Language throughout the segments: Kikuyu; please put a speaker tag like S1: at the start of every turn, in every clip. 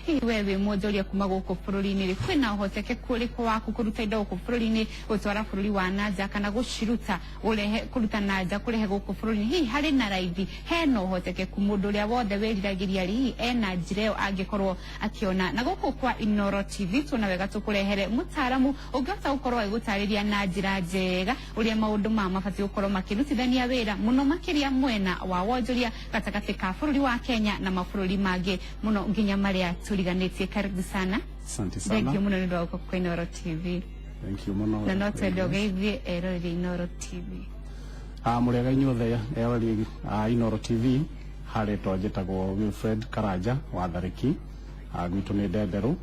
S1: Hihi we wĩ mwonjoria kuma gũkũ bũrũri-inĩ rĩ, kwĩna ũhotekeku ũrĩkũ waku kũruta indo gũkũ bũrũri-inĩ gũtwara bũrũri wa nanja, kana gũciruta gũrehe kũruta na nja kũrehe gũkũ bũrũri-inĩ? Hihi harĩ na raithi, hena ũhotekeku mũndũ ũrĩa wothe wĩriragĩria rĩ, hihi ena njĩra ĩyo angĩkorwo akĩona? Na gũkũ kwa Inoro TV tuona wega tũkũrehere mũtaaramu ũngĩhota gũkorwo agĩgũtarĩria na njĩra njega ũrĩa maũndũ maya mabatiĩ gũkorwo makĩrutithania wĩra mũno makĩria mwena wa wonjoria gatagatĩ ka bũrũri wa Kenya na mabũrũri mangĩ mũno nginya marĩa tũriganĩtie. Karibu sana.
S2: Asante sana.
S1: Thank you mũno nĩ ũndũ wa gũka kwa Inoro TV.
S2: Thank you mũno.
S1: Na no twende ũgeithie eroreri Inoro TV.
S2: Mũrĩega inyuothe eroreri a Inoro TV. Harĩtwa njĩtagwo Wilfred Karanja wa Tharĩki, gwitũ nĩ Ndenderũ,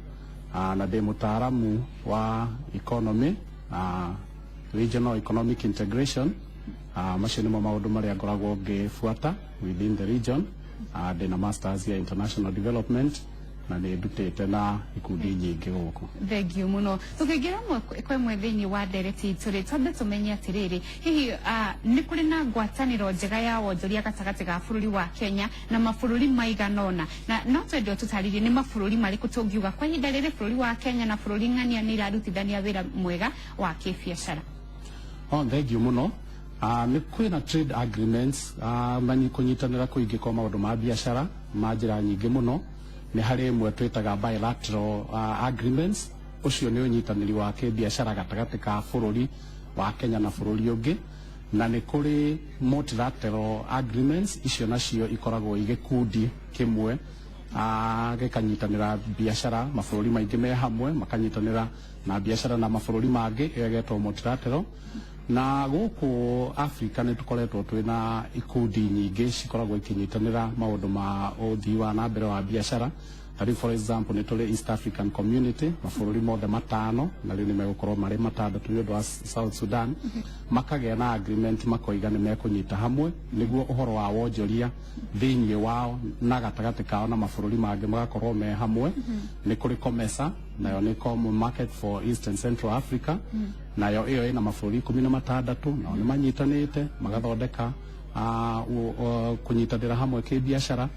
S2: na ndĩ mũtaaramu wa economy, regional economic integration. Macio nĩmo maũndũ marĩa ngoragwo ngĩbuata within the region. Ndĩna masters ya international development na nĩ ndutĩte na ikundi nyingĩ gũkũ.
S1: Thank you mũno. Tũkĩingĩra ĩmwe kwa ĩmwe thĩinĩ wa ndereti itũ rĩ, twambe tũmenye atĩrĩrĩ, hihi nĩ kũrĩ na ngwatanĩro njega ya wonjoria gatagatĩ ga bũrũri wa Kenya na mabũrũri maigana ũna? Na no twende ũtũtarĩrie nĩ mabũrũri marĩkũ tũngiuga kwa ihinda rĩrĩ bũrũri wa Kenya na bũrũri ng'ania nĩ irarutithania wĩra mwega wa kĩbiacara?
S2: Oh, thank you mũno. Nĩ kwĩna trade agreements, kũnyitanĩra kũingĩ kwa maũndũ ma biacara ma njĩra nyingĩ mũno. Nĩ harĩ ĩmwe twĩtaga bilateral agreements. Ũcio nĩ ũnyitanĩri wa kĩbiacara gatagatĩ ka bũrũri wa Kenya na bũrũri ũngĩ. Na nĩ kũrĩ multilateral agreements, icio nacio ikoragwo igĩkundi kĩmwe gĩkanyitanĩra biacara, mabũrũri maingĩ me hamwe makanyitanĩra na biacara na mabũrũri mangĩ, ĩyo ĩgetwo multilateral. Na gũkũ Africa nĩ tũkoretwo twĩna ikundi nyingĩ cikoragwo ikĩnyitanĩra maũndũ ma ũthii wa na mbere wa biacara. Ta rĩu, for example, nĩ tũrĩ East African Community, mabũrũri mothe matano, na rĩu nĩ megũkorwo marĩ matandatũ nĩ ũndũ wa South Sudan, makagĩa na agreement, makoiga nĩ mekũnyita hamwe nĩguo ũhoro wa wonjoria thĩinĩ wao na gatagatĩ kao na mabũrũri mangĩ magakorwo me hamwe. Nĩ kũrĩ COMESA, nayo nĩ Common Market for East and Central Africa, nayo ĩyo ĩna mabũrũri 16, nao nĩ manyitanĩte magathondeka kũnyitanĩra hamwe kĩbiacara.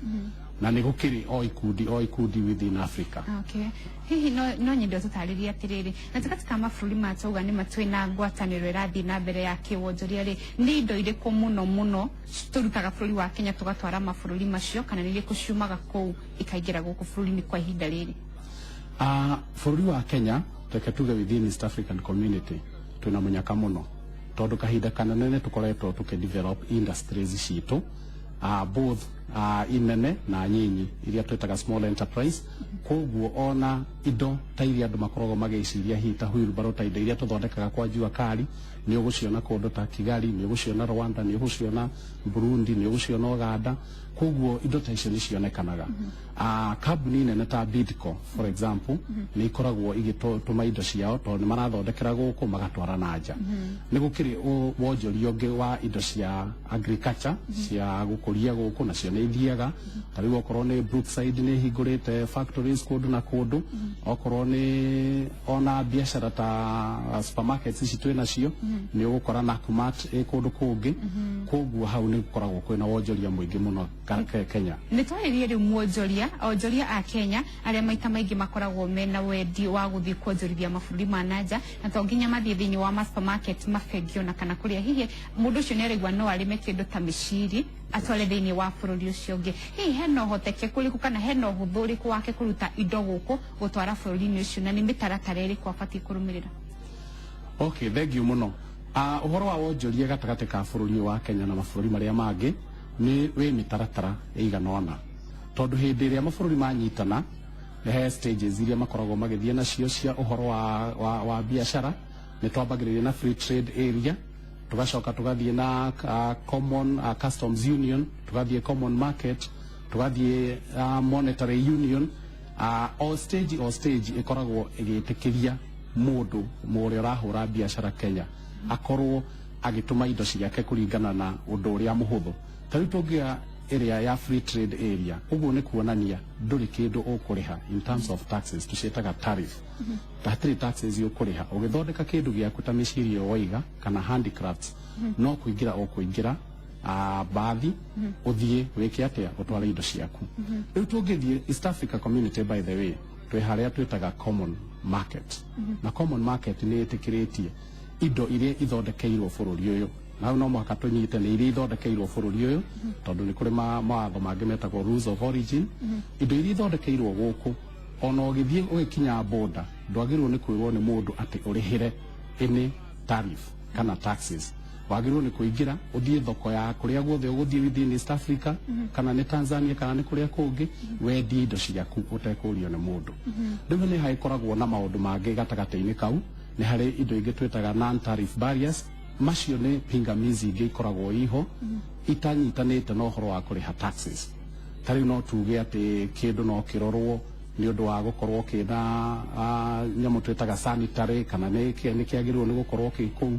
S2: Na nĩ gũkĩrĩ o ikundi o ikundi within Africa.
S1: Okay. Hihi no nyende ũtũtarĩrie atĩrĩrĩ, gatagatĩ ka mabũrũri ma twauga nĩ matwĩ na ngwatanĩro ĩrathiĩ na mbere ya kĩwonjoria rĩ, nĩ indo irĩkũ mũno mũno tũrutaga bũrũri wa Kenya tũgatwara mabũrũri macio, kana nĩ irĩkũ ciumaga kũu ikaingĩra gũkũ bũrũri-inĩ kwa ihinda rĩrĩ?
S2: Bũrũri wa Kenya, reke tuge within East African Community, twĩna mũnyaka mũno tondũ kahinda kanene nĩ tũkoretwo tũkĩ industries citũ, both inene na nyinyi, iria twĩtaga small enterprise. Koguo ona indo ta iria andũ makoragwo magĩciria hihi ta wheelbarrow, ta indo iria tũthondekaga kwa jua kali, nĩ ũgũciona kũndũ ta Kigali, nĩ ũgũciona Rwanda, nĩ ũgũciona Burundi, nĩ ũgũciona Uganda. Koguo indo ta icio nĩ cionekanaga. Kambuni nene ta Bidco, for example, nĩ ikoragwo igĩtũma indo ciao tondũ nĩ marathondekera gũkũ magatwara na nja. Nĩ gũkĩrĩ wonjoria ũngĩ wa indo cia agriculture cia gũkũria gũkũ, nacio nĩ ithiaga. Ta rĩu okorwo nĩ Brookside, nĩ hingũrĩte factories kũndũ na kũndũ. Okorwo nĩ ona biacara ta supermarkets ici twĩ nacio, nĩ ũgũkora Nakumatt ĩ kũndũ kũngĩ. Koguo hau nĩ gũkoragwo kwĩna wonjoria mũingĩ mũno Kenya.
S1: Nĩ twarĩrie rĩu mwonjoria, onjoria a Kenya arĩa maita maingĩ makoragwo mena wendi wa gũthiĩ kuonjorithia mabũrũri ma na nja, na to nginya mathiĩ thĩinĩ wa ma supermarket, mabengi ona kana kũrĩa. Hihi mũndũ ũcio nĩ araigua no arĩme kĩndũ ta mĩciri atware thĩinĩ wa bũrũri ũcio ũngĩ, hihi hena ũhotekeku ũrĩkũ kana hena ũhũthũ ũrĩkũ wake kũruta indo gũkũ gũtwara bũrũri-inĩ ũcio, na nĩ mĩtaratara ĩrĩkũ abatiĩ kũrũmĩrĩra?
S2: Okay, thank you mũno. Ũhoro wa wonjoria gatagatĩ ka bũrũri ũyũ wa Kenya na mabũrũri marĩa mangĩ nĩ wĩ mĩtaratara ĩigana ũna, tondũ hĩndĩ ĩrĩa mabũrũri manyitana he stages iria makoragwo magĩthiĩ nacio cia ũhoro wa biacara. Nĩ twambagĩrĩria na free trade area, tugacoka tugathiĩ na common customs union, tugathiĩ common market, tugathiĩ monetary union. O stage o stage ĩkoragwo ĩgĩtĩkĩria mũndũ ũrĩa ũrahũra biacara Kenya akorwo agĩtũma indo ciake kũringana na ũndũ ũrĩa mũhũthũ. Ta rĩu tũngĩoya ĩrĩa ya free trade area, ũguo nĩ kuonania ndũrĩ kĩndũ ũkũrĩha in terms of taxes, tũciĩtaga tariff. Hatirĩ taxes ũkũrĩha ũgĩthondeka kĩndũ gĩaku ta mĩciri ĩyo waiga kana handicrafts, no kũingĩra ũkũingĩra. Mbathi ũthiĩ wĩke atĩa, ũtware indo ciaku. Rĩu tũngĩthiĩ East Africa Community, by the way, twĩ harĩa twĩtaga common market, na common market nĩ ĩtĩkĩrĩtie indo iria ithondekeirwo bũrũri ũyũ, na hau no mũhaka tũnyite nĩ iria ithondekeirwo bũrũri ũyũ, tondũ nĩ kũrĩ mawatho mangĩ metagwo rules of origin. Indo iria ithondekeirwo gũkũ, ona ũgĩthiĩ ũgĩkinya boda, ndwagĩrĩirwo nĩ kwĩrwo nĩ mũndũ atĩ ũrĩhĩre any tariff kana taxes. Wagĩrĩirwo nĩ kũingĩra, ũthiĩ thoko ya kũrĩa guothe ũgũthiĩ within East Africa, kana nĩ Tanzania kana nĩ kũrĩa kũngĩ, wendie indo ciaku ũtekũrio nĩ mũndũ. Rĩu nĩ hagĩkoragwo na maũndũ mangĩ gatagatĩ-inĩ kau. Nĩ harĩ indo ingĩ twĩtaga non tariff barriers. Macio nĩ pingamizi ingĩ ikoragwo iho itanyitanĩte na ũhoro wa kũrĩha taxes. Ta rĩu no tuge atĩ kĩndũ no kĩrorwo nĩ ũndũ wa gũkorwo kĩna nyamũ twĩtaga sanitary, kana nĩ kĩagĩrĩirwo nĩ gũkorwo kĩ kũu.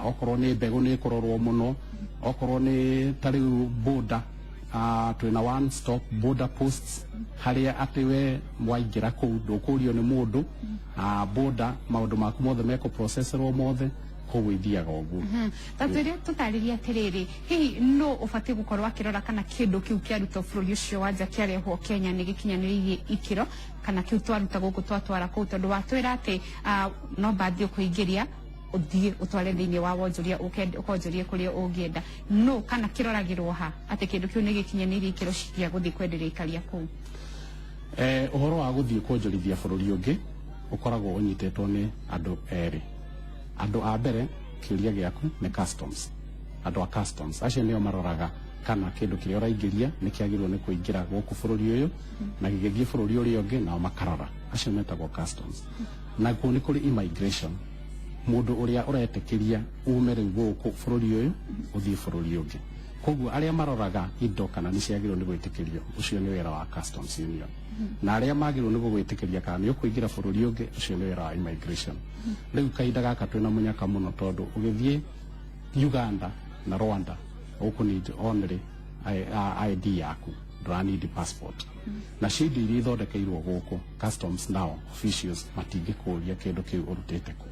S2: Okorwo nĩ mbegũ nĩ ĩkũrorwo mũno. Okorwo nĩ ta rĩu border, twĩna one stop border posts, harĩa atĩ we waingĩra kũu ndũkũrio nĩ mũndũ. Border maũndũ maku mothe mekũprocesserwo mothe kũu, ithiaga ũguo.
S1: Ta twĩre, tũtarĩrie atĩrĩrĩ, hihi no ũbatiĩ gũkorwo akĩrora kana kĩndũ kĩu kĩarutwo bũrũri ũcio wa nja kĩarehwo Kenya nĩ gĩkinyanĩirie ikĩro, kana kĩu twaruta gũkũ twatwara kũu? Tondũ watwĩra atĩ no mbathi ũkũingĩria, ũthiĩ ũtware thĩinĩ wa wonjoria, ũkonjorie kũrĩa ũngĩenda, no kana kĩroragĩrwo ha atĩ kĩndũ kĩu nĩ gĩkinyanĩirie ikĩro cia gũthiĩ kwenderia ikaria kũu?
S2: Ũhoro wa gũthiĩ kuonjorithia bũrũri ũngĩ ũkoragwo ũnyitĩtwo nĩ andũ erĩ. Andũ a mbere, kĩũria gĩaku, nĩ customs. Andũ a customs acio nĩo maroraga kana kĩndũ kĩrĩa ũraingĩria nĩ kĩagĩrĩirwo nĩ kũingĩra gũkũ bũrũri ũyũ na gĩgĩthiĩ bũrũri ũrĩa ũngĩ, nao makarora. Acio metagwo customs. Nakuo nĩ kũrĩ immigration, mũndũ ũrĩa ũretĩkĩria ume rĩu gũkũ bũrũri ũyũ ũthiĩ bũrũri ũngĩ. Koguo arĩa maroraga indo kana nĩ ciagĩrĩirwo nĩ gwĩtĩkĩrio, ũcio nĩ wĩra wa customs union, na arĩa magĩrĩirwo nĩ gũgwĩtĩkĩria kana nĩ ũkũingĩra bũrũri ũngĩ, ũcio nĩ wĩra wa immigration. Rĩu kahinda gaka twĩna mũnyaka mũno, tondũ ũgĩthiĩ Uganda na Rwanda ũkũ need only ID yaku, ndũra need passport. Na cio indo iria ithondekeirwo gũkũ, customs nao officials matingĩkũria kĩndũ kĩu ũrutĩte kũ.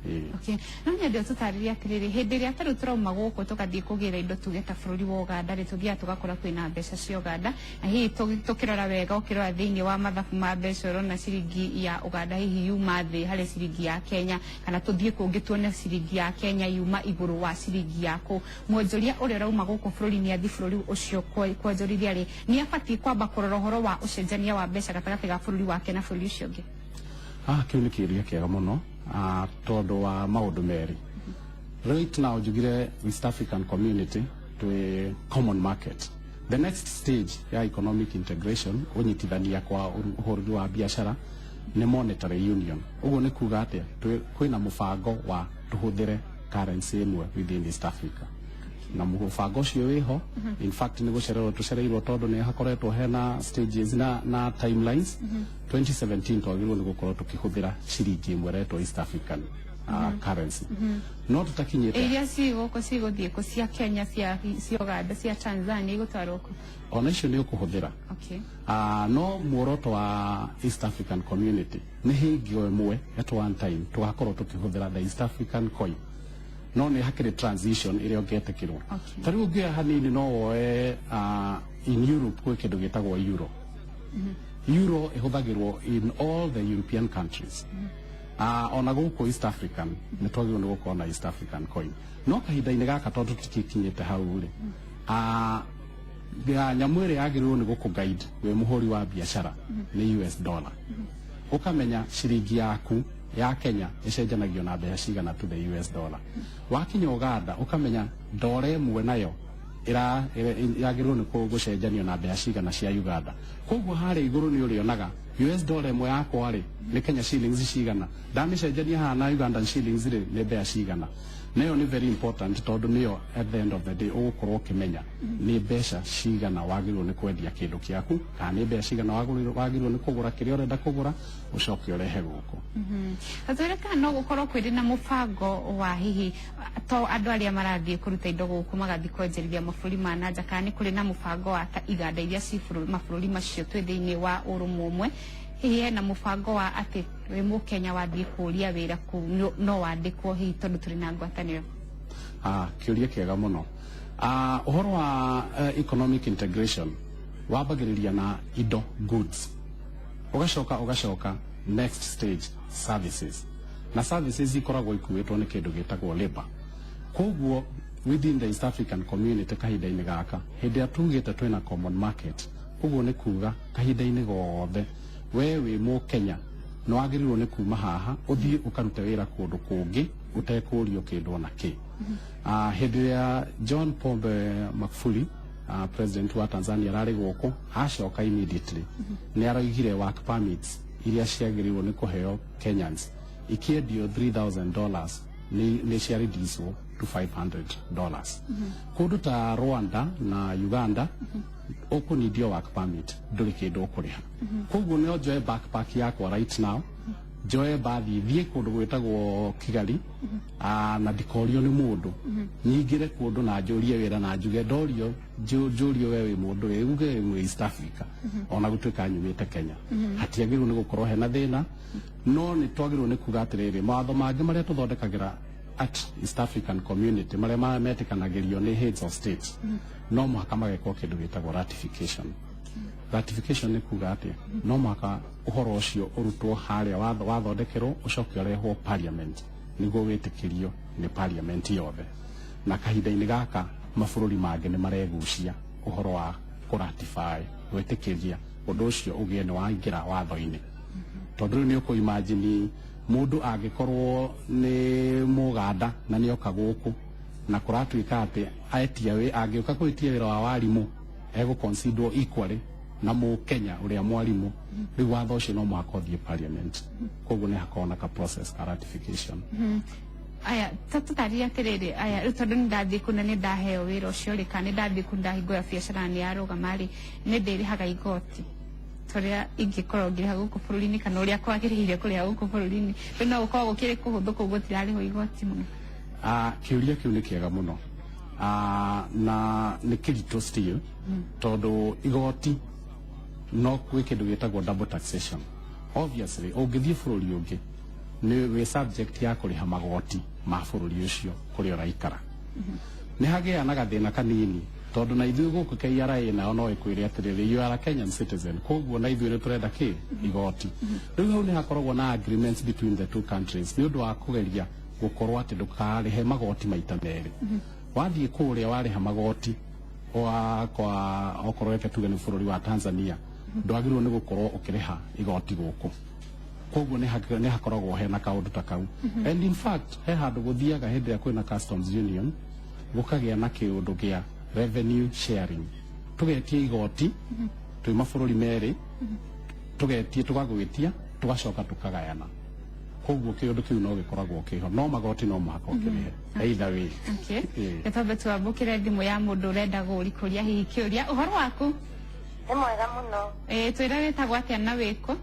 S2: Ĩĩ.
S1: Okay. No nyende ũtũtarĩrie atĩrĩrĩ, hĩndĩ ĩrĩa tarĩu tũrauma gũkũ tũgathiĩ kũgĩra indo, tuge ta bũrũri wa Ũganda rĩ, tũthiaga tũgakora kwĩna mbeca cia Ũganda, na hihi tũkĩrora wega, ũkĩrora thĩinĩ wa mathabu ma mbeca, ũrona ciringi ya Ũganda hihi yuma thĩ harĩ ciringi ya Kenya, kana tũthiĩ kũngĩ tuone ciringi ya Kenya yuma igũrũ wa ciringi ya kũu. Mwonjoria ũrĩa ũrauma gũkũ bũrũri-inĩ athiĩ bũrũri ũcio kwonjorithia rĩ, nĩ abatiĩ kwamba kũrora ũhoro wa ũcenjania wa mbeca gatagatĩ ga bũrũri wake na bũrũri ũcio ũngĩ?
S2: Kĩu nĩ kĩũria kĩega mũno, tondũ wa maũndũ merĩ. Right now njugire East African Community twĩ common market. The next stage ya economic integration, ũnyitithania kwa ũhũri wa biacara, nĩ monetary union. Ũguo nĩ kuga atĩa? Kwĩna mũbango wa tũhũthĩre currency ĩmwe within East Africa, na mũbango ũcio wĩho. In fact, nĩ gũcererwo tũcereirwo, tondũ nĩ hakoretwo hena stages na timelines. 2017 twagĩrĩirwo nĩ gũkorwo tũkĩhũthĩra ciringi ĩmwe ĩretwo East African currency, no tũtakinyĩte.
S1: Iria ci gũkũ cigũthiĩ kũ? Cia Kenya, cia Uganda, cia Tanzania igũtwarwo kũ?
S2: Ona icio nĩ ũkũhũthĩra. No muoroto wa East African Community nĩ hingo ĩmwe, at one time, tũgakorwo tũkĩhũthĩra the East African coin, no nĩ hakĩrĩ transition ĩrĩa ũngĩetĩkĩrwo. Ta rĩu ũngĩoya hanini, no woe in Europe gwĩ kĩndũ gĩtagwo euro. Euro ĩhũthagĩrwo in all the European countries. Ona gũkũ East African nĩ twagĩrĩirwo nĩ gũkorwo na East African coin, no kahinda-inĩ gaka tondũ tũtikinyĩte hau rĩ, nyamũ ĩrĩa yagĩrĩirwo nĩ gũkũ guide wĩ mũhũri wa biacara nĩ US dollar. Ũkamenya ciringi yaku ya Kenya ĩcenjanagio na mbeca cigana to the US dollar. Wakinya Uganda, ũkamenya ndora ĩmwe nayo yagĩrĩirwo nĩ gũcenjanio na mbeca cigana cia Uganda. Koguo harĩa igũrũ nĩ ũrĩonaga US dollar ĩmwe yakwa rĩ, nĩ Kenya shillings cigana, ndamĩcenjania haha na Ugandan shillings rĩ, nĩ mbeca cigana. Nayo nĩ very important, tondũ nĩyo at the end of the day ũgũkorwo ũkĩmenya nĩ mbeca cigana wagĩrĩirwo nĩ kwendia kĩndũ kĩaku, kana nĩ mbeca cigana wagĩrĩirwo nĩ kũgũra kĩrĩa ũrenda kũgũra ũcoke ũrehe gũkũ.
S1: Tatwĩre kana no gũkorwo kwĩrĩ na mũbango wa hihi to andũ arĩa marathiĩ kũruta indo gũkũ magathiĩ kwenjerithia mabũrũri ma na nja, kana nĩ kũrĩ na mũbango wa ta iganda iria ci mabũrũri macio twĩ thĩinĩ wa ũrũmwe ũmwe, hihi hena mũbango wa atĩ wĩ mũkenya wathiĩ kũũria wĩra kũu no wandĩkwo, hihi tondũ tũrĩ na ngwatanĩro?
S2: Kĩũria kĩega mũno. Ũhoro wa economic integration wambagĩrĩria na indo, goods, ũgacoka next stage services, na services ikoragwo ikuĩtwo nĩ kĩndũ gĩtagwo labor. Koguo within the East African Community kahinda-inĩ gaka, hĩndĩ ĩrĩa tugĩte twĩna common market, ũguo nĩ kuga kahinda-inĩ gothe we wĩ Mũkenya nĩ wagĩrĩirwo nĩ kuma haha ũthiĩ ũkarute wĩra kũndũ kũngĩ ũtekũrio kĩndũ ona kĩ. Hĩndĩ ĩrĩa John Pombe Magufuli, president wa Tanzania, ararĩ gũkũ, acoka immediately nĩ aroigire work permits iria ciagĩrĩirwo nĩ kũheo Kenyans ikiendio $3000 nĩ cia reduce to $500. Kũndũ ta Rwanda na Uganda ũkũnindio work permit, ndũrĩ kĩndũ ũkũrĩha. Koguo no njoe backpack yakwa right now, njoe mbathi, thiĩ kũndũ gwĩtagwo Kigali, na ndikorio nĩ mũndũ, nyingĩre kũndũ na njũrie wĩra na njuge ndorio, njũrio we wĩ mũndũ ĩ, uge wĩ East Africa ona gũtuĩka nyumĩte Kenya. Hatiagĩrĩirwo nĩ gũkorwo hena thĩna, no nĩ twagĩrĩirwo nĩ kuga atĩrĩrĩ, mawatho mangĩ marĩa tũthondekagĩra at East African Community, marĩa metĩkanagĩrio nĩ heads of state, no mũhaka magekwo kĩndũ gĩtagwo ratification. Ratification nĩ kuga atĩa? No mũhaka ũhoro ũcio ũrutwo harĩa wathondekerwo, ũcoke ũrehwo parliament nĩguo wĩtĩkĩrio nĩ parliament yothe. Na kahinda-inĩ gaka mabũrũri mangĩ nĩ maregucia ũhoro wa kũratify, gwĩtĩkĩria ũndũ ũcio ũgĩe nĩ waingĩra watho-inĩ, tondũ rĩu nĩ ũkũ-imagine mũndũ angĩkorwo nĩ Mũganda na nĩ oka gũkũ na kũratuĩka atĩ etia angĩũka gwĩtia wĩra wa warimũ egũ-considerwo equally na Mũkenya ũrĩa mwarimũ. Rĩu watho ũcio no mũhaka ũthiĩ parliament, koguo nĩ hakoragwo na ka process ka ratification.
S1: Aya, tũtarĩrie atĩrĩrĩ, aya rĩu tondũ nĩ ndathiĩ kũu na nĩ ndaheo wĩra ũcio rĩ, kana nĩ ndathiĩ kũu ndahingũra biacara na nĩ yarũgama rĩ, nĩ ndĩrĩhaga igoti tũrĩa ingĩkorwo ngĩrĩha gũkũ bũrũri-inĩ kana ũrĩa kwagĩrĩire kũrĩha gũkũ bũrũri-inĩ? Rĩu no gũkorwo gũkĩrĩ kũhũthũ kũu gũtirarĩhwo igoti mũno?
S2: Kĩũria kĩu nĩ kĩega mũno, na nĩ kĩritũ still, tondũ igoti no gwĩ kĩndũ gĩtagwo double taxation. Obviously ũngĩthiĩ bũrũri ũngĩ nĩ wĩ subject ya kũrĩha magoti ma bũrũri ũcio kũrĩa ũraikara. Nĩ hagĩa na gathĩna kanini, tondũ na ithuĩ gũkũ KRA nao no ĩkwĩre atĩrĩrĩ, "You are a Kenyan citizen, koguo na ithuĩ nĩ tũrenda kĩ igoti." Rĩu hau nĩ hakoragwo na agreements between the two countries nĩ ũndũ wa kũgeria gũkorwo atĩ ndũkarĩhe magoti maita merĩ. Wathiĩ kũrĩa warĩha magoti wa kwa, okorwo reke tuge nĩ bũrũri wa Tanzania, ndwagĩrĩirwo nĩ gũkorwo ũkĩrĩha igoti gũkũ. Koguo nĩ hakoragwo hena kaũndũ ta kau. And in fact he handũ gũthiaga hĩndĩ ĩrĩa kwĩna customs union, gũkagĩa na kĩũndũ gĩa revenue sharing. Tũgetia igoti twĩ mabũrũri merĩ, tũgetie, tũgagwĩtia, tũgacoka tũkagayana. Koguo kĩũndũ kĩu no gĩkoragwo kĩho, no magoti no mũhaka ũkĩrĩhe either way.
S1: Okay.
S2: Ĩĩ.
S1: Twambe twambũkĩre thimũ ya mũndũ ũrenda gũrikũria hihi kĩũria. Ũhoro waku?
S3: Nĩ mwega mũno.
S1: Ĩĩ, twĩre wĩtagwo atĩa na wĩkũ?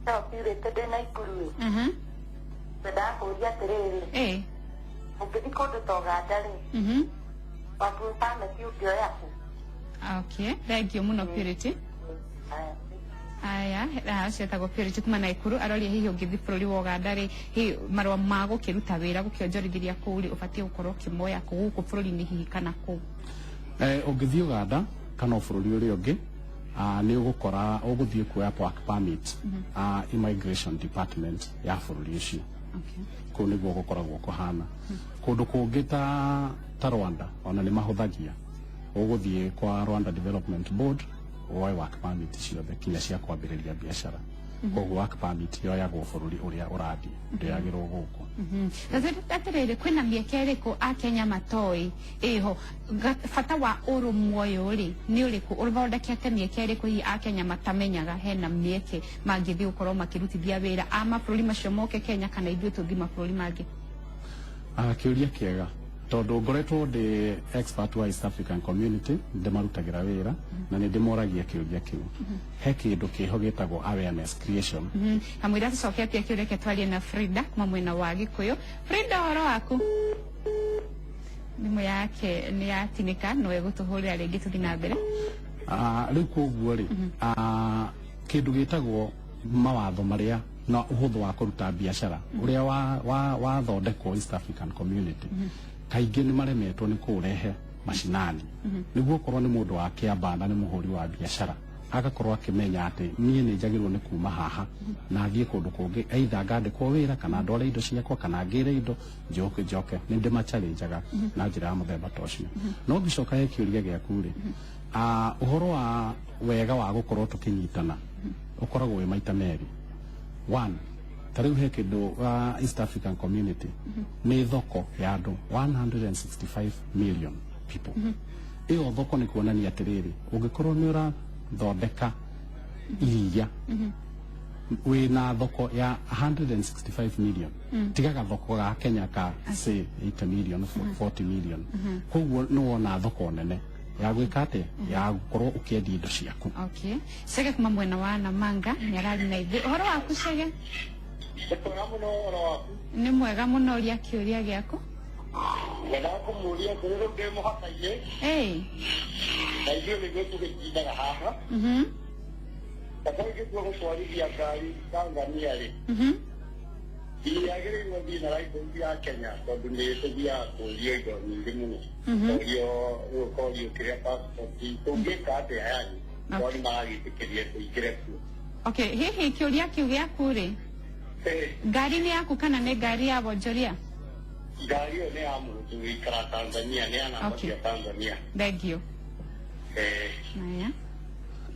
S3: No Purity ndĩ na Ikuru. Ngwendaga kũũria atĩrĩrĩ, ũngĩthiĩ kũndũ ta Ũganda rĩ, working permit ũngĩoya kũ?
S1: Okay, thank you mũno, Purity.
S3: Aya.
S1: Aya, ũcio etagwo Purity kuma Naikuru, aroria hihi ũngĩthiĩ bũrũri wa Uganda rĩ, hihi marũa ma gũkĩruta wĩra, gũkĩonjorithĩria kũu rĩ, ũbatiĩ gũkorwo ũkĩmoya kũ gũkũ bũrũri-inĩ hihi kana kũu?
S2: Ũngĩthiĩ Uganda kana o bũrũri ũrĩa ũngĩ, nĩ ũgũkora ũgũthiĩ kuoya work permit immigration department ya bũrũri ũcio. Kũu nĩguo gũkoragwo kũhana. Kũndũ kũngĩ ta Rwanda ona nĩ mahũthagia, ũgũthiĩ kwa Rwanda Development Board woe work permit ciothe kinya cia kwambĩrĩria biacara. Koguo work permit yoyagwo bũrũri ũrĩa ũrathiĩ, ndĩoyagĩrwo gũkũ.
S1: Atĩrĩrĩ, kwĩna mĩeke ĩrĩkũ Akenya matoĩ ĩho? Bata wa ũrũmwe ũyũ rĩ nĩ ũrĩkũ? Ũthondekete mĩeke ĩrĩkũ hihi Akenya matamenyaga hena mĩeke mangĩthiĩ gũkorwo makĩrutithia wĩra a mabũrũri macio moke Kenya kana ithuĩ tũthiĩ mabũrũri mangĩ?
S2: Kĩũria kĩega, tondũ ngoretwo ndĩ expert wa East African Community, ndĩmarutagĩra wĩra na nĩ ndĩmoragia kĩũria kĩu. He kĩndũ kĩho gĩtagwo awareness creation.
S1: Kamũira tũcoketie kĩũria, kĩa twarie na Frida kuma mwena wa Gĩkũyũ. Frida, ũhoro waku? Thimũ yake nĩ yatinĩka, no egũtũhũrĩra rĩngĩ. Tũthiĩ na mbere.
S2: Rĩu koguo rĩ, kĩndũ gĩtagwo mawatho marĩa na ũhũthũ wa kũruta biacara ũrĩa wathondekwo East African Community, kaingĩ nĩ maremetwo nĩ kũũrehe Mashinani, nĩguo okorwo nĩ mũndũ wa Kĩamba na nĩ mũhũri wa biacara, agakorwo akĩmenya atĩ niĩ nĩ njagĩrĩirwo nĩ kuma haha na thiĩ kũndũ kũngĩ, either ngandĩkwo wĩra kana ndware indo ciakwa kana ngĩre indo njoke njoke. Nĩ ndĩmachallenjaga na njĩra ya mũthemba ta ũcio. No ngĩcoka he kĩũria gĩaku rĩ, ũhoro wa wega wa gũkorwo tũkĩnyitana ũkoragwo wĩ maita merĩ. One, ta rĩu he kĩndũ East African Community nĩ thoko ya andũ 165 million people. Ĩyo thoko nĩ kuonania atĩrĩrĩ, ũngĩkorwo nĩ ũrathondeka iria wĩna thoko ya 165 million, tigaga thoko ga Kenya ka say 80 million, 40 million, koguo nĩ wona thoko nene ya gwĩka atĩa, ya gũkorwo ũkĩendia indo ciaku.
S1: Okay, Chege kuma mwena wa Namanga nĩ arari na ithuĩ. Ũhoro waku, Chege?
S4: Mwega mũno, ũhoro waku?
S1: Nĩ mwega mũno. Ũria kĩũria gĩaku.
S4: Ngwendaga kũmũria atĩrĩ, rĩu ndĩ mũhaka-inĩ na ithuĩ nĩguo tũgĩtindaga haha. Baba, ingĩtua gũtwarithia ngari Tanzania rĩ, yagĩrĩirwo thiĩ na license ya Kenya, tondũ nĩ tũthiaga kũrio indo nyingĩ mũno, korio ũkorio kĩrĩa passport, tũngĩka atĩa yani tondũ nĩ maragĩtĩkĩria tũingĩre kuo?
S1: Okay, hihi kĩũria kĩu gĩaku rĩ, ngari nĩ yaku kana nĩ ngari ya wonjoria?
S4: Ngari ĩyo nĩ ya mũndũ wĩikara Tanzania, nĩ ya namba cia Tanzania.
S1: Thank you.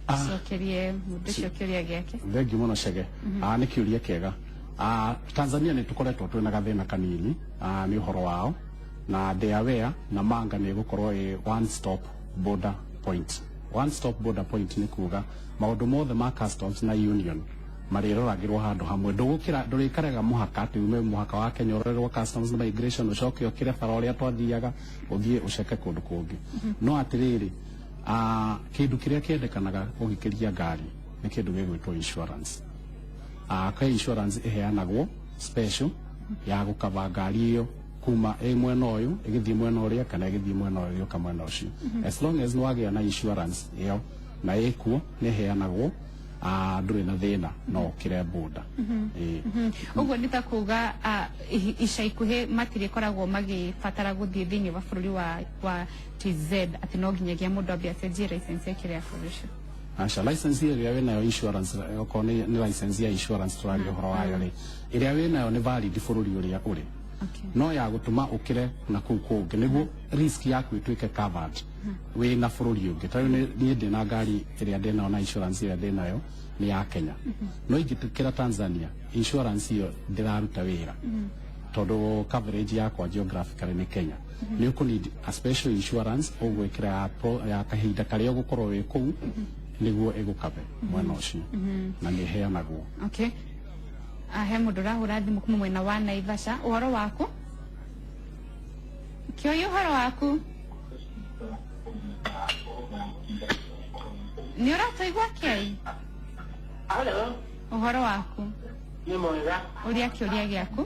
S1: Haya, cokerie mũndũ ũcio kĩũria gĩake.
S2: Thank you mũno, Chege. Nĩ kĩũria kĩega. Tanzania nĩ tũkoretwo twĩna gathĩna kanini, nĩ ũhoro wao na they are aware na manga nĩ ĩgũkorwo ĩ one stop border point. One stop border point nĩ kuga maũndũ mothe ma customs na union marĩroragĩrwo handũ hamwe. Ndũgũkĩra, ndũrĩkaraga mũhaka atĩ ume mũhaka wa Kenya ũrorerwo customs na migration, ũcoke ũkĩre bara ũrĩa twathiaga ũthiĩ ũceke kũndũ kũngĩ. No atĩrĩrĩ, kĩndũ kĩrĩa kĩendekanaga ũgĩkĩria ngari nĩ kĩndũ gĩgwĩtwo insurance. Kwĩ insurance ĩheanagwo special ya gũkava ngari ĩyo kuma ĩ mwena ũyũ ĩgĩthiĩ mwena ũrĩa kana ĩgĩthiĩ mwena ũyũ ĩgĩũka mwena ũcio. As long as nĩwagĩa na insurance ĩyo na ĩkuo nĩ ĩheanagwo, ndũrĩ na thĩna, no ũkĩre boda. Ĩĩ.
S1: Ũguo nĩ ta kuga ica ikuhĩ matirĩkoragwo magĩbatara gũthiĩ thĩinĩ wa bũrũri wa TZ atĩ no nginyagia mũndũ ambe acenjie license yake ya bũrũri ũcio?
S2: Aca, license ĩrĩa wĩnayo, insurance, okorwo nĩ license ya insurance tũraria ũhoro wayo rĩ, ĩrĩa wĩnayo nĩ valid bũrũri ũrĩa ũrĩ. No ya gũtũma ũkĩre na kũu kũngĩ nĩguo risk yaku ĩtuĩke covered wĩna bũrũri ũngĩ. Ta rĩu niĩ ndĩna ngari ĩrĩa ndĩnayo na insurance ĩrĩa ndĩnayo nĩ ya Kenya, no ingĩtũkĩra Tanzania insurance ĩyo ndĩraruta wĩra tondũ coverage yakwa geographically nĩ Kenya. Nĩ ũkũ need a special insurance ũgwĩkĩra ya kahinda karĩa ũgũkorwo wĩ kũu nĩguo ĩgũkabe mwena ũcio, na nĩ ĩheanagwo.
S1: Okay. He mũndũ ũrahũra thimũ kuma mwena wa Naivasha. Ũhoro waku, Kĩoi? Ũhoro waku, nĩ ũratũigua, Kĩoi?
S5: Halo.
S1: Ũhoro waku?
S5: Nĩ mwega.
S1: Ũria kĩũria gĩaku.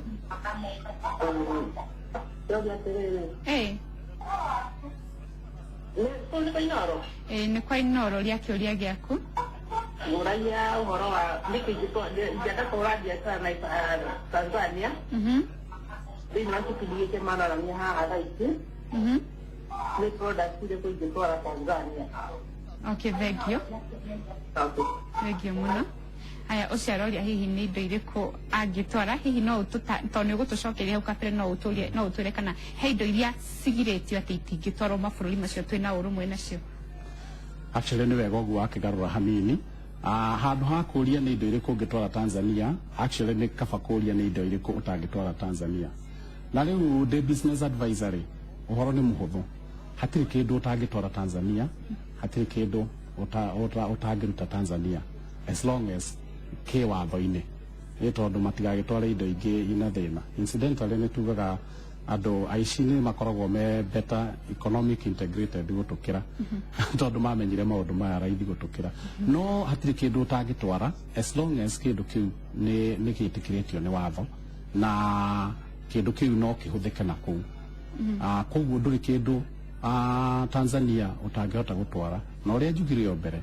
S5: Kĩũria atĩrĩrĩ, nĩ kũu nĩ kwa Inoro?
S1: Ĩ, nĩ kwa Inoro. Ũria kĩũria gĩaku.
S5: Ngũragia ũhoro wa nĩkĩ ingĩenda kũhũra biacara na Tanzania thĩinĩ wa kĩbindi gĩkĩ mararania haha thaa ici, nĩ product irĩkũ ingĩtwara Tanzania?
S1: Okay, thank you.
S5: Okay.
S1: Thank you mũno. Haya, ũcio aroria hihi nĩ indo irĩkũ angĩtwara. Hihi no ũtũta, tondũ nĩ ũgũtũcokeria hau kabere, no ũtũrie, no ũtwĩre kana he indo iria cigirĩtio atĩ itingĩtwarwo mabũrũri macio twĩna ũrũmwe nacio?
S2: Actually nĩ wega ũguo wakĩgarũra hanini. Handũ ha kũria nĩ indo irĩkũ ũngĩtwara Tanzania, actually nĩ kaba kũria nĩ indo irĩkũ ũtangĩtwara Tanzania. Na rĩu ndĩ business advisory, ũhoro nĩ mũhũthũ. Hatirĩ kĩndũ ũtangĩtwara Tanzania, hatirĩ kĩndũ ũtangĩruta Tanzania as long as kĩ watho-inĩ, nĩ tondũ matigagĩtwara indo ingĩ ina thĩna. Incidentally, nĩ tugaga andũ aici nĩ makoragwo me better economic integrated gũtũkĩra, tondũ mamenyire maũndũ maya raithi gũtũkĩra. No hatirĩ kĩndũ ũtangĩtwara as long as kĩndũ kĩu nĩ gĩtĩkĩrĩtio nĩ watho na kĩndũ kĩu no kĩhũthĩke na kũu. Koguo ndũrĩ kĩndũ Tanzania ũtangĩhota gũtwara. Na ũrĩa njugire o mbere,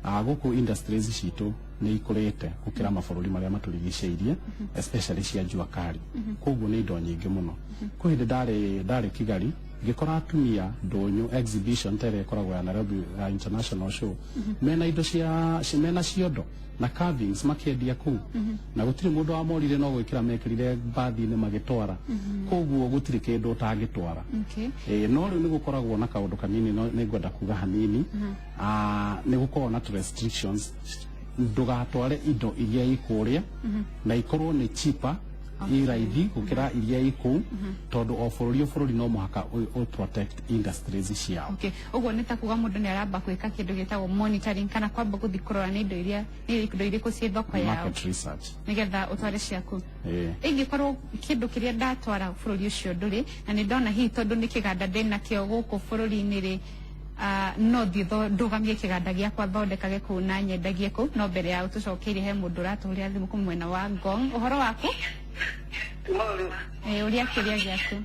S2: gũkũ industries citũ nĩ ikũrĩte gũkĩra mabũrũri marĩa matũrigicĩirie, especially cia jua kali. Koguo nĩ indo nyingĩ mũno. Kwĩ hĩndĩ ndarĩ Kigali. Ngĩkora atumia ndũnyũ exhibition ta ĩrĩa ĩkoragwo ya Nairobi ya International Show, mena indo cia mena ciondo na carvings makĩendia kũu, na gũtirĩ mũndũ wamorire, no gwĩkĩra mekĩrire mbathi-inĩ magĩtwara. Koguo gũtirĩ kĩndũ ũtangĩtwara. No rĩu nĩ gũkoragwo na kaũndũ kanini, no nĩ ngwenda kuga hanini. Nĩ gũkoragwo na restrictions. Ndũgatware indo iria i kũrĩa na ikorwo nĩ cheaper, i raithi gũkĩra iria i kũu, tondũ o bũrũri o bũrũri no mũhaka ũ protect industries ciao.
S1: Okay. Ũguo nĩ ta kuga mũndũ nĩ aramba gwĩka kĩndũ gĩtagwo monitoring, kana kwamba gũthiĩ kũrora nĩ indo iria, nĩ indo irĩkũ ciĩ thoko yao.
S2: Market research.
S1: Nĩgetha ũtware ciaku.
S2: Ĩĩ.
S1: Ingĩkorwo kĩndũ kĩrĩa ndatwara bũrũri ũcio ndũrĩ na nĩ ndona hihi tondũ nĩ kĩganda ndĩnakĩo gũkũ bũrũri-inĩ rĩ, no thiĩ ndũgamie kĩganda gĩakwa, thondekage kũu na nyendagie kũu. No mbere ya ũtũcokeirie, he mũndũ ũratũhũrĩra thimũ kuma mwena wa Ngong. Ũhoro waku? Ũrĩa kĩrĩa gĩaku,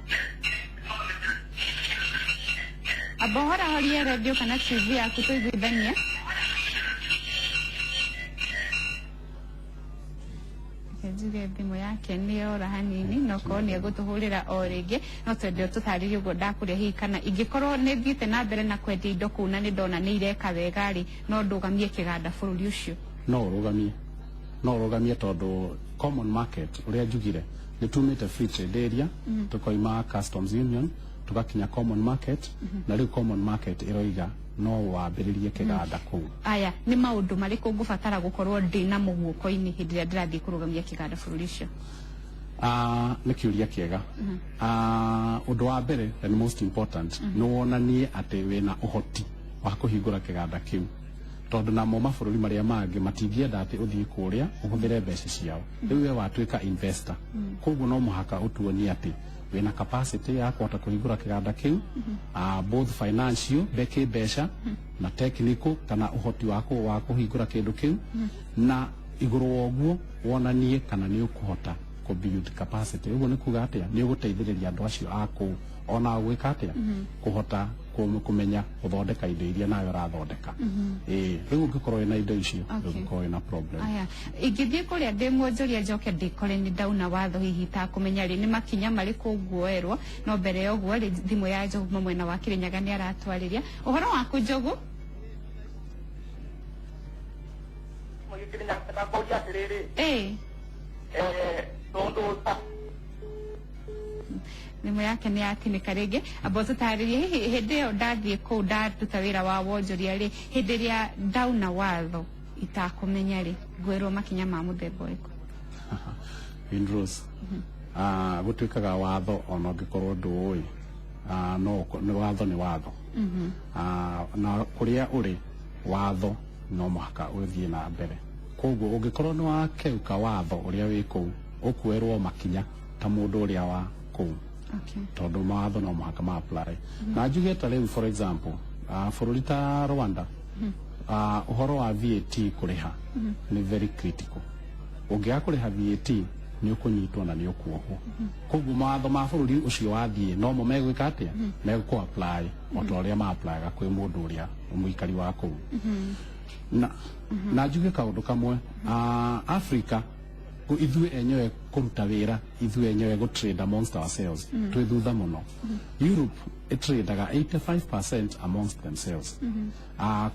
S1: amba ũhorahorie redio kana TV yaku tũiguithanie. Reke njuge thimũ yake nĩ yora hanini, no korwo nĩ egũtũhũrĩra o rĩngĩ, no twende ũtũtarĩrie ũguo ndakũria, hihi kana ingĩkorwo nĩ thiĩte na mbere na kwendia indo kũu na nĩ ndona nĩ ireka wega rĩ, no ndũgamie kĩganda bũrũri ũcio?
S2: No ũrũgamie, tondũ common market, ũrĩa njugire, nĩ tumĩte free trade area, tukoima customs union, tugakinya common market, na rĩu common market ĩroiga no wambĩrĩrie kĩganda kũu.
S1: Aya, nĩ maũndũ marĩkũ ngũbatara gũkorwo ndĩ namo guoko-inĩ hĩndĩ ĩrĩa ndĩrathiĩ kũrũgamia kĩganda bũrũri ũcio?
S2: Nĩ kĩũria kĩega. Ũndũ wa mbere and most important, nĩ wonanie atĩ wĩna ũhoti wa kũhingũra kĩganda kĩu, tondũ namo mabũrũri marĩa mangĩ matingĩenda atĩ ũthiĩ kũrĩa ũhũthĩre mbeca ciao. Rĩu we watuĩka investor, koguo no mũhaka ũtuonie atĩ wĩna capacity ya kũhota kũhingũra kĩganda kĩu, both financial, kĩmbeca, na technical, kana ũhoti wa kũhingũra kĩndũ kĩu, na igũrũ wa ũguo wonanie kana nĩ ũkũhota kũ build capacity. Ũguo nĩ kuga atĩa? Nĩ ũgũteithĩrĩria andũ acio a kũu ona gwĩka atĩa, kũhota kũmenya gũthondeka indo iria nawe ũrathondeka. Ĩĩ, rĩu ũngĩkorwo wĩna indo icio, ndũngĩkorwo wĩna problem.
S1: Aya, ingĩthiĩ kũrĩa ndĩ mwonjoria, njoke ndĩkore nĩ ndauna watho, hihi itakũmenya rĩ, nĩ makinya marĩkũ nguoerwo? No mbere ya ũguo rĩ, thimũ ya Njogu kuma mwena wa Kĩrĩnyaga nĩ aratwarĩria. Ũhoro waku, Njogu?
S4: Mũgĩkĩrĩ kũria atĩrĩrĩ,
S1: ĩĩ,
S4: tondũ
S1: thimũ yake nĩ yatinĩka rĩngĩ. Amba ũtũtarĩrie, hihi hĩndĩ ĩyo ndathiĩ kũu ndaruta wĩra wa wonjoria rĩ, hĩndĩ ĩrĩa ndauna watho itakũmenya rĩ, ngwĩrwo makinya ma mũthemba ũrĩkũ?
S2: Windrose, gũtuĩkaga watho ona ũngĩkorwo ndũĩ, no nĩ watho, nĩ watho. Na kũrĩa ũrĩ, watho no mũhaka ũthiĩ na mbere. Koguo ũngĩkorwo nĩ wakeuka watho ũrĩa wĩ kũu, ũkuoerwo makinya ta mũndũ ũrĩa wa kũu, tondũ mawatho no mũhaka ma apply. Na njuge ta rĩu, for example, bũrũri ta Rwanda, ũhoro wa VAT kũrĩha nĩ very critical. Ũngĩaga kũrĩha VAT, nĩ ũkũnyitwo na nĩ ũkuohwo. Koguo mawatho ma bũrũri ũcio wathiĩ nomo megwĩka atĩa? Megũkũ apply o ta ũrĩa ma applyaga kwĩ mũndũ ũrĩa mũikari wa kũu. Na njuge kaũndũ kamwe, Africa ithuĩ enyewe kũruta wĩra, ithuĩ enyewe gũ trade amongst ourselves, twĩ thutha mũno. Europe ĩtradaga 85% amongst themselves.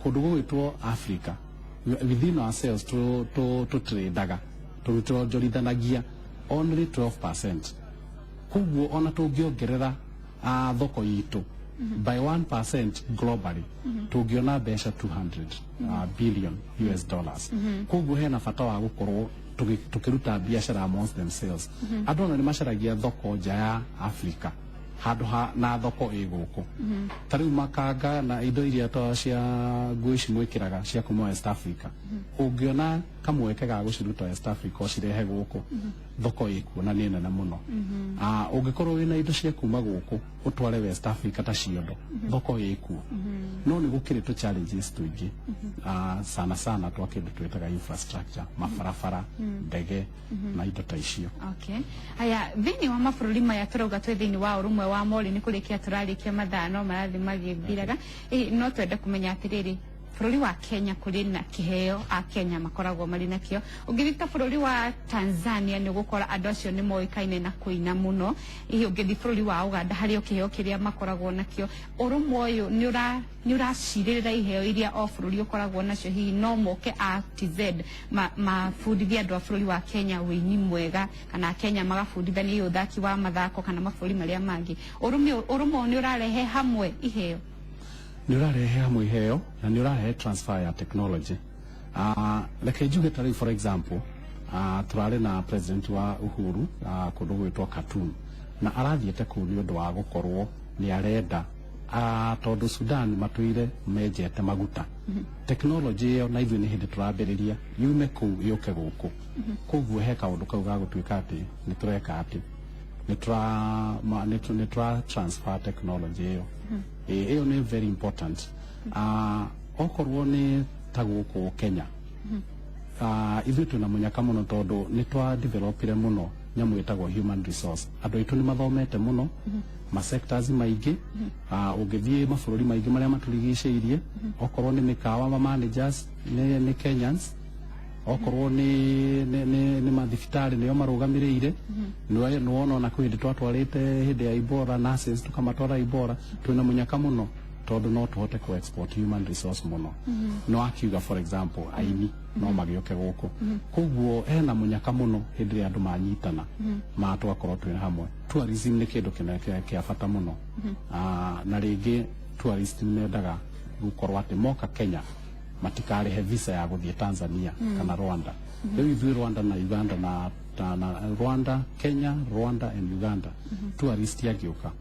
S2: Kũndũ gũgwĩtwo Africa, within ourselves tũtradaga, tũronjorithanagia only 12%. Koguo ona tũngĩongerera thoko itũ by 1% globally, tũngĩona mbeca 200 billion US dollars. Koguo hena bata wa gũkorwo tũkĩruta biacara amongst themselves. Andũ ona nĩ macaragia thoko nja ya Africa handũ ha na thoko ĩ gũkũ. Ta rĩu makanga na indo iria ta cia nguo ici mwĩkĩraga cia kuma West Africa, ũngĩona kamweke ga gũciruta West Africa ũcirehe gũkũ, thoko ĩkuo na nĩ nene mũno. Ũngĩkorwo wĩna indo cia kuma gũkũ ũtware West Africa ta ciondo, thoko ĩkuo. No nĩ gũkĩrĩ tũ challenges tũingĩ, sana sana twa kĩndũ twĩtaga infrastructure, mabarabara, ndege na indo ta icio.
S1: Okay. Aya, thĩinĩ wa mabũrũri maya tũrauga twĩ thĩinĩ wa ũrũmwe wa mori, nĩ kũrĩkia tũrarĩkia, mathaa no marathiĩ magĩthiraga. No twende kũmenya atĩrĩrĩ, Bũrũri wa Kenya kũrĩ na kĩheo a Kenya makoragwo marĩ nakĩo. Ũngĩthiĩ ta bũrũri wa Tanzania nĩ ũgũkora andũ acio nĩ moĩkaine na kũina mũno. Hihi ũngĩthiĩ bũrũri wa Uganda harĩ o kĩheo kĩrĩa makoragwo nakĩo. Ũrũmwe ũyũ nĩ ũracirĩrĩra iheo iria o bũrũri ũkoragwo nacio, hihi no moke a TZ mabundithie andũ a bũrũri wa Kenya wĩini mwega, kana Kenya magabundithania ũthaki wa mathako kana mabũrũri marĩa mangĩ. Ũrũmwe ũyũ nĩ ũrarehe hamwe iheo.
S2: Nĩ ũrarehe hamwe iheo na nĩ ũrarehe transfer ya technology. Reke njuge ta rĩu, for example, tũrarĩ na president wa Uhuru kũndũ gwĩtwo Khartoum, na arathiĩte kũu nĩ ũndũ wa gũkorwo nĩ arenda, tondũ Sudan matũire menjete maguta. Technology ĩyo na ithuĩ nĩ hĩndĩ tũrambĩrĩria yume kũu yũke gũkũ. Koguo he kaũndũ kau ga gũtuĩka atĩ nĩ tũreka atĩ nĩ tũra transfer technology ĩyo. Ĩyo nĩ very important. Okorwo nĩ ta gũkũ Kenya, ithuĩ twĩna mũnyaka mũno tondũ nĩ twa developire mũno nyamũ ĩtagwo human resource. Andũ aitũ nĩ mathomete mũno ma sectors maingĩ. Ũngĩthiĩ mabũrũri maingĩ marĩa matũrigicĩirie, okorwo nĩ mĩkawa, ma managers nĩ Kenyans, okorwo nĩ mathibitarĩ nĩo marũgamĩrĩire. Nĩwona ona kwĩ hĩndĩ twatwarĩte hĩndĩ ya Ebola nurses, tũkamatwara Ebola. Twĩna mũnyaka mũno tondũ no tũhote ku export human resource mũno. No akiuga, for example, aini no magĩũke gũkũ. Koguo hena mũnyaka mũno hĩndĩ ĩrĩa andũ manyitana ma tũgakorwo twĩ hamwe. Tourism nĩ kĩndũ kĩnene kĩa bata mũno. Na rĩngĩ tourist nĩ mendaga gũkorwo atĩ moka Kenya matikarĩhe visa ya gũthiĩ Tanzania kana Rwanda. Rĩu ithuĩ Rwanda na Uganda na Rwanda, Kenya, Rwanda and Uganda, tourist angĩũka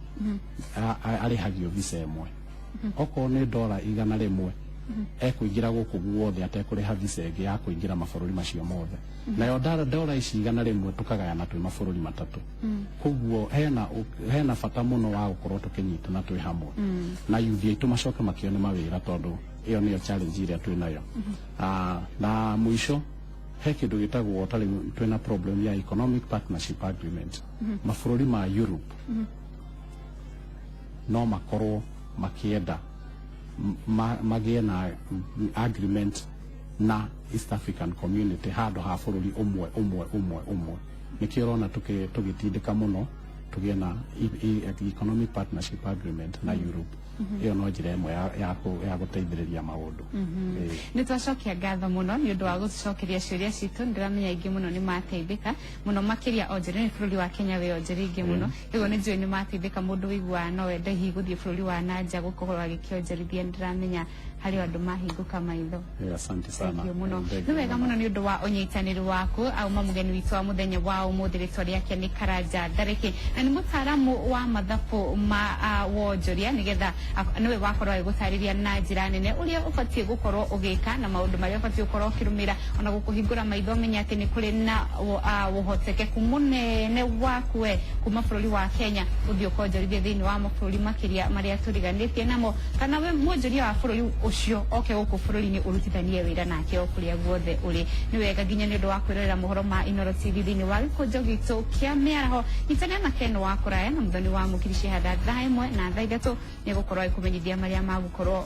S2: arĩhagio visa ĩmwe, okorwo nĩ $100, ekũingĩra gũkũ guothe atekũrĩha visa ĩngĩ ya kũingĩra mabũrũri macio mothe. Nayo dola ici 100 tũkagayana twĩ mabũrũri matatũ. Koguo hena bata mũno wa gũkorwo tũkĩnyitana twĩ hamwe na yuthi aitũ macoke makĩone mawĩra, tondũ ĩyo nĩyo challenge ĩrĩa twĩ nayo. Na mũico he kĩndũ gĩtagwo, ta rĩu twĩna problem ya economic partnership agreement. Mabũrũri ma Europe no makorwo makĩenda magĩe na agreement na East African Community handũ ha bũrũri ũmwe ũmwe ũmwe ũmwe. Nĩkĩo ũrona tũgĩtindĩka mũno tũgĩe na economic partnership agreement na Europe. Ĩyo no njĩra ĩmwe ya gũteithĩrĩria maũndũ.
S1: Nĩ twacokia ngatho mũno nĩ ũndũ wa gũtũcokeria ciũria citũ. Ndĩramenya aingĩ mũno nĩ mateithĩka mũno makĩria onjoria. Nĩ bũrũri wa Kenya wĩ onjoria aingĩ mũno, rĩu nĩ njũĩ nĩ mateithĩka. Mũndũ ũiguaga no wende hihi gũthiĩ bũrũri wa na nja gũkorwo agĩkĩonjorithia, ndĩramenya harĩ andũ mahingũka maitho.
S2: Asante sana.
S1: Thank you mũno. Nĩ wega mũno nĩ ũndũ wa ũnyitanĩri waku. Auma mũgeni witũ wa mũthenya wa ũmũthĩ, rĩtwa rĩake nĩ Karanja Ndarĩki, na nĩ mũtaaramu wa mathabu ma wonjoria, nĩgetha nĩwe wakorwo agĩgũtarĩria na njĩra nene ũrĩa ũbatiĩ gũkorwo ũgĩka na maũndũ marĩa ũbatiĩ gũkorwo ũkĩrũmĩrĩra, ona gũkũhingũra maitho ũmenye atĩ nĩ kũrĩ na ũhotekeku mũnene waku we kuma bũrũri wa Kenya ũthiĩ ũkonjorithie thĩinĩ wa mabũrũri makĩria marĩa tũriganĩtie namo, kana we mwonjoria wa bũrũri ũcio oke gũkũ bũrũri-inĩ ũrutithanie wĩra nake o kũrĩa guothe ũrĩ. Nĩ wega nginya nĩ ũndũ wa kwĩrorera mohoro ma Inooro TV thĩinĩ wa gĩkũnjo gitũ kĩa mĩaraho. Nyitanĩra na Ken wa kũraya na mũthoni wa Mũkiri Cihanda thaa 1 na thaa 3 nĩ gũkorwo agĩkũmenyithia marĩa magũkorwo.